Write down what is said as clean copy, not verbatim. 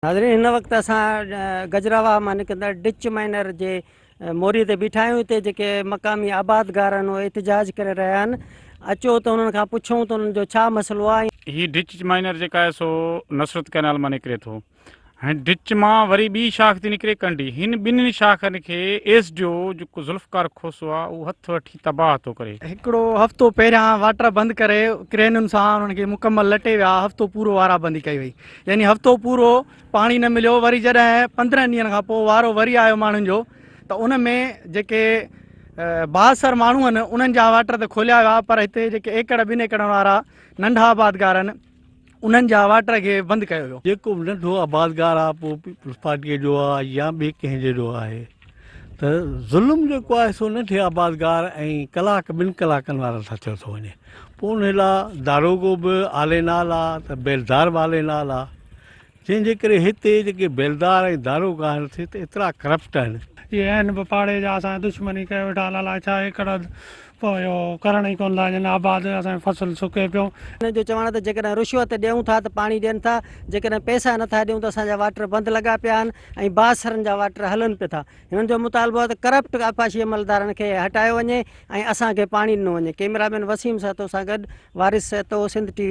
ناظرين هن وقت اسان گجراواهه مان نڪرندڙ ڊچ مائنر جي موري تي بيٺا آهيون هتي جيڪي مقامي آبادگار آهن اهي احتجاج ڪري رهيا آهن اچو ته انهن کان پڇون ته انهن جو ڇا مسئلو آهي. هي ڊچ مائنر جيڪا آهي سو نصرت ڪئنال مان نڪري ٿو هاڻي ڊچ مان وري ٻي شاخ ٿي نڪري ڪنڊي هن ٻنهين شاخن کي ايس ڊي او جيڪو ذوالفقار کوسو آهي اهو هٿ وٺي تباهه ٿو ڪري. هڪڙو هفتو پهريان واٽر بند ڪري ڪرينن سان انهن کي مڪمل لٽي ويا هفتو پورو وارا بندي ڪئي وئي يعني هفتو پورو پاڻي نه مليو وري جڏهن 15 ڏينهن کان پوء وارو وري آيو ماڻهن جو ته ان ۾ جيڪي بااثر ماڻهو آهن انهن جا واٽر ته کوليا ويا پر هتي جيڪي ايڪڙ ٻن ايڪڙن وارا ننڍا آبادگار آهن انهن جا واٽر کي بند ڪيو ويو. جيڪو به ننڍو آبادگار آ پوء پيپلز پارٽيء جو آ يا ٻئي ڪنهن جي جو آهي ته ظلم جيڪو آهي سو ننڍي آبادگار ۽ ڪلاڪ ٻن ڪلاڪن وارن سان ٿيو ٿو وڃي پوء انهي لا داروغو به آلي نال آ ته بيلدار به آلي نال آ جنهن جي ڪري هتي جيڪي بيلدار ۽ داروغا آهن سي ته ايترا ڪرپٽ آهن. اهي آهن به پاڙي جا اسان سان دشمني ڪيو ويٺا آهن الائي ڇا ايڪڙ پوء اهو ڪرڻ ئي ڪونه ٿا ڏين آباد اسان جو فصل سڪي پيو. هنن جو چوڻ آهي ته جيڪڏهن رشوت ڏيون ٿا ته پاڻي ڏين ٿا جيڪڏهن پئسا نه ٿا ڏيون ته اسان جا واٽر بند لڳا پيا آهن ۽ بااثرن جا واٽر هلن پيا ٿا هنن جو مطالبو آهي ته ڪرپٽ آبپاشي عملدارن کي هٽايو وڃي ۽ اسان کي پاڻي ڏنو وڃي ڪئميرا مين وسيم سهتو سان گڏ وارث سهتو سنڌ ٽي وي.